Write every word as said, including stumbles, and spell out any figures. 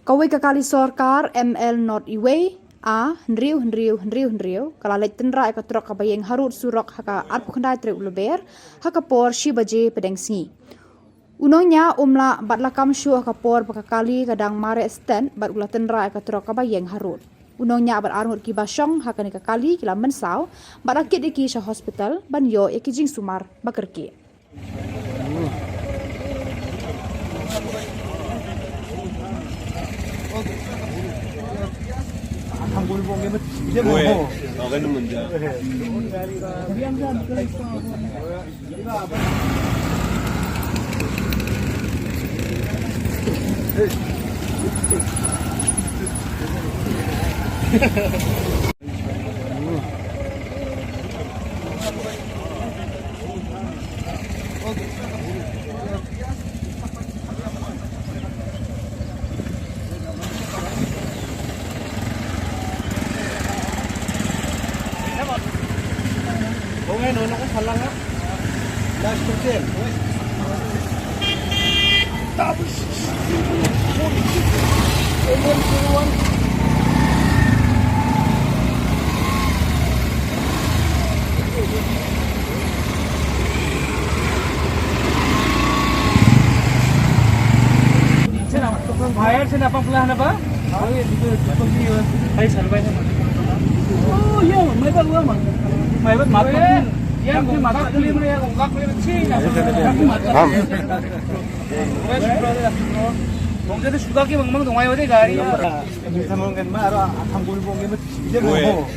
Kawei ka kali sorkar M L not iwei A hynriew hynriew hynriew hynriew ka la leit tynrah ïa ka trok kaba ïeng harud surok ha ka arphew khyndai tarik u Lber ha ka por shi baje pdeng sngi. U nongñiah um lah bad la kam shuh ha ka por ba ka kali ka dang mareh stet bad u la tynrah ïa ka trok kaba ïeng harud. U nongñiah bad arngut kiba shong ha kane ka kali ki la mynsaw bad la kit ïa ki sha hospital ban ïoh ïa ki jingsumar ba kyrkieh. Bayar sini apa pula apa? Hai, salbai. Oh, iya, mai ba gua mah. Mai ba mat. Yang di mata kali mana ya, ungkap kali mana sih? Bang. Bang jadi sudah ki bang bang tuh ayo deh gari. Ini sama kan mah ada akan bulu bong ini. Dia mau.